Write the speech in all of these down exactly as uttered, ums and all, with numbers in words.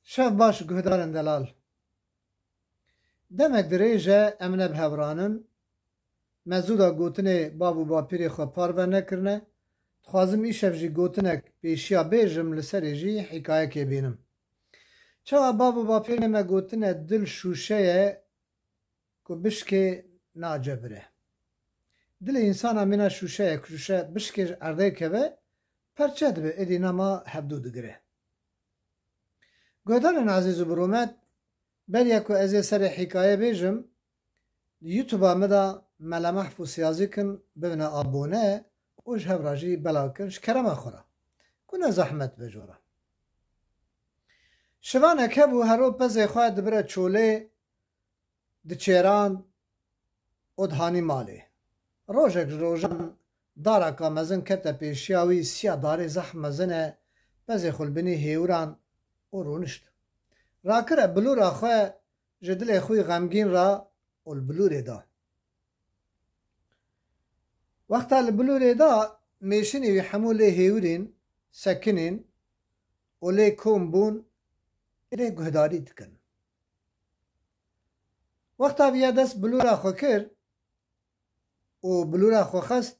Şev baş guhdarên delal. Demek dirêj e em ne bi hev ranin. Me zû da gotinê bav û bapîrê xwe parve nekirine. Dixwazim îşev jî gotinek pêşiya bêjim, li serê jî hîkayekê bînim. Çawa bav û bapîrê me gotine dil şûşe ye, ku bişkê nacebire. Dilê însana mîna şûşe ye, ku şûşe bişkê ji erdê keve, perçe dibe, êdî nema hevdû digire. Guhdarên ezîz û birûmet, beriya ku ez ê serê hîkaye bêjim, li YouTube-a min de Mele Mehf û Siyazî kin, bibine abone û ji hev re jî belav kin ji kerema xwe re, ku ne zehmet be jora. Şivanek hebû, hero pezê xwe dibire çolê, diçêrand û dihanî malê. Rojek ji rojan daraka mezin kete pêşiya wî, siya darê zehf mezin e, pezê xwe li binî hêwiran û rûnişt. Rakire bilûra xwe ji dilê xwe xemgîn re û li bilûrê da. Wexta li bilûrê da, mêşinî wî hemû lê hêwirîn, sekinîn û lê kom bûn, lê guhdarî dikin. Wexta viya dest bilûra xwe kir û bilûra xwe xist,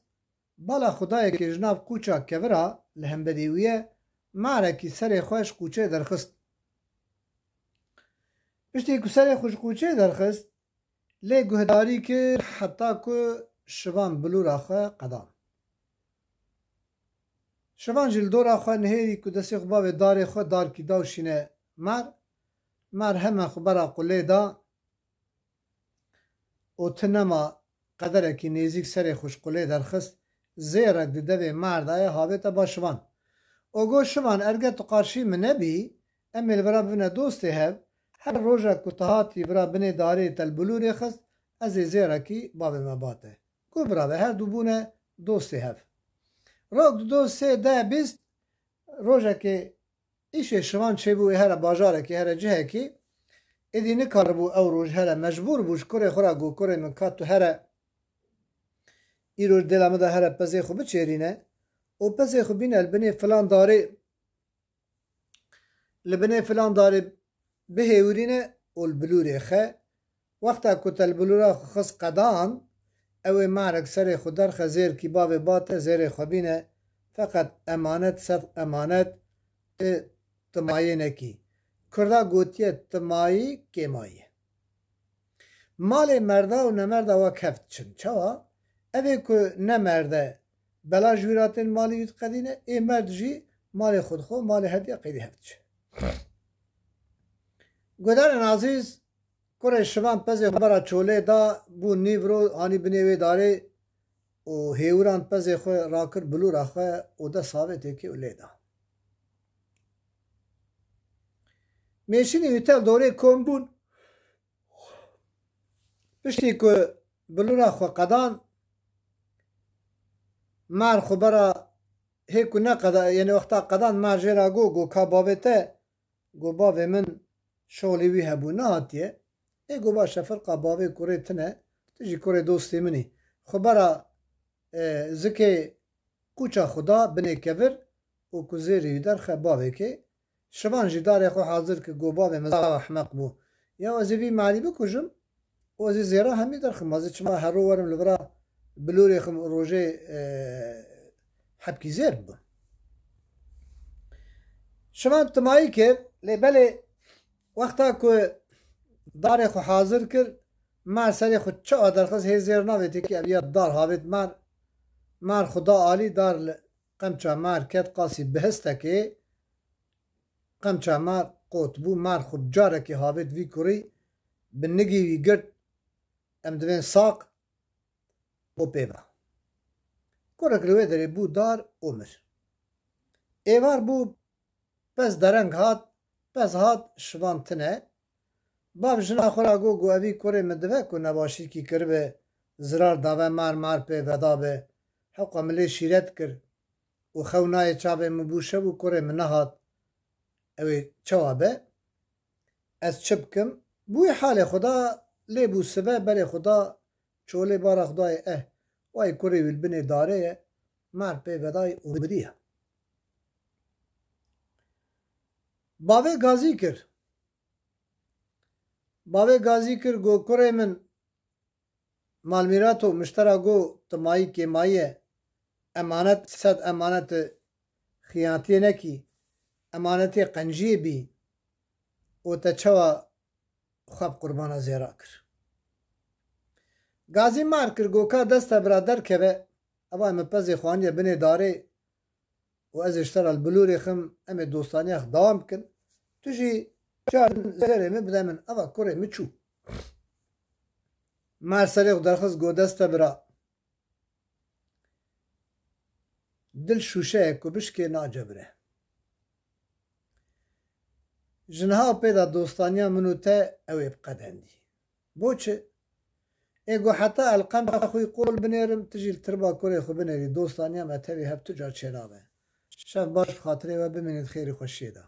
bala xwe dayekê ji nav qûça kevira li hemberî wî ye, marekî serê xwe ji qûçê derxist. Piştî ku serê xwe ji qûçê derxist, lê guhdarî kir heta ku şivan bilûra xwe qedan. Şivan jî li dora xwe nihêrî ku destê xwe bavê darê xwe darkî da û şîne mar. Mar heme xwe bera qulê da û ti nema qederekî nêzîk serê xwe ji qulê derxist, zêrek di devê mar de ye, havête ba şivan. Û got, şivan, erge tu qarşî min nebî, em ê li vira bibine dostê hev, her rojek ku tu hatî vira binê darê te li bilûrê xist, ez ê zêrekî bavê me bate. Got, birave, her du bûne dostê hev. Rok, du, sê, deh, bîst, rojekê îşê şivan çêbû ê here bajarekî, here cihekî, êdî nikaribû ew roj here, mecbûr bû ji kurê xwe re got, kurê min, ka tu here, îro ji dêla min de here pezê xwe biçêrîne û pezê xwe bîne li binê filan darê, li binê filan darê bihêwirîne û li bilûrê xe. Wexta ku te li bilûra xwe xist qedan, ew ê marek serê xwe derxe, zêrkî bavê bate, zêrê xwe bîne, feqet emanet ser emanet, ti timayê nekî. Kurda gotiye, timayî kêmayî ye. Malê merda û nemerda wek hev diçin. Çawa? Ev ê ku ne merde bela ji wî re tên, malê wî diqedîne, ê merd jî malê xwe dixwe, malê hediya qeydî hev diçe. Guhdarên azîz, kurê şivan pezê xwe bera çolê da, bû nîvro, anî binê wê darê û hêwiran pezê xwe rakir bilûra xwe û dest havêtê kê û lê da. Mêşinî wî tev dorê kom bûn. Piştî ku bilûra xwe qedan, mar xwe bera, hê ku neqeda, yani wexta qedan mar jê re got, got, ka bavê te? Got, bavê min şolî wî hebû, nehatiye. Ê got, baş e, firqa bavê kurê tine, tu jî kurê dostê min î. Xwe bera, e, zikê qûça xwe da binê kevir û ku zêrî wî derxe bavêkê. Şivan jî darê xwe hazir kir, got, bavê min zaf ehmeq bû. Ya ez ê vî marî bikujim û ez ê zêra hemî derxim. Ez ê çima hero werim li vira bilûrê xim û rojê, e, hepkî zêr bibim. Şivan timayî kir, lê belê wexta ku darê xwe hazir kir, mar serê xwe çawa derxist, hê zêr navêtê kî ev ya dar havêt mar, mar xwe da alî, dar li qemça mar ket qasî bihistekê, qemça mar qot bû, mar xwe carekî havêt vî kurî, bi nigî wî girt, em divên saq û pê ve. Kurek li wê derê bû dar û mir. Êvar bû, pez dereng hat, pez hat, şivan tine. Bav jina xwe ra got, got, evî kurê min dive ku nebaşîkî kiribe, zirar dave mar, mar pê vedabe. Hewqa min lê şîret kir û xew nayê çavê min bû şev û kurê min nehat. Ew ê çawa be? Ez çi bikim? Bûyî halê xwe da, lê bû sibe, berê xwe da çolê, bara xwe dayê, eh, wayê kurê wî li binê darê ye, mar pê vedayî û miriye. Bavê gazî kir. Bavê Gazî kir, got, kurê min, malmîrato miştera got, tu mayî kêmayî ye, emanet sed emanet e, xiyantiyê nekî, emanetê qenciyê bî û te çawa xwe bi qurbana zêra kir? Gazî mar kir, got, ka deste bira derkeve, eva min pezê xwaniye binê darê û ez ê ji te re li bilûrê xim, em ê dostaniya xwe dewam bikin. Tu jî carin zêrê min bide min, eva kurê min çû. Mar serê xwe derxist, got, deste bira, dil şûşe ye ku bişkê nacebire. Ji niha pê de dostaniya min û te ew ê biqedendî. Bo çi? Ê got, heta elqenda xwe yî qol binêrim, tu jî li tirba kurê xwe binêrî, dostaniya me tevî hev tu car çênabe. Şev baş, bi xatirê we, bimînî di xêr û xweşiyê de.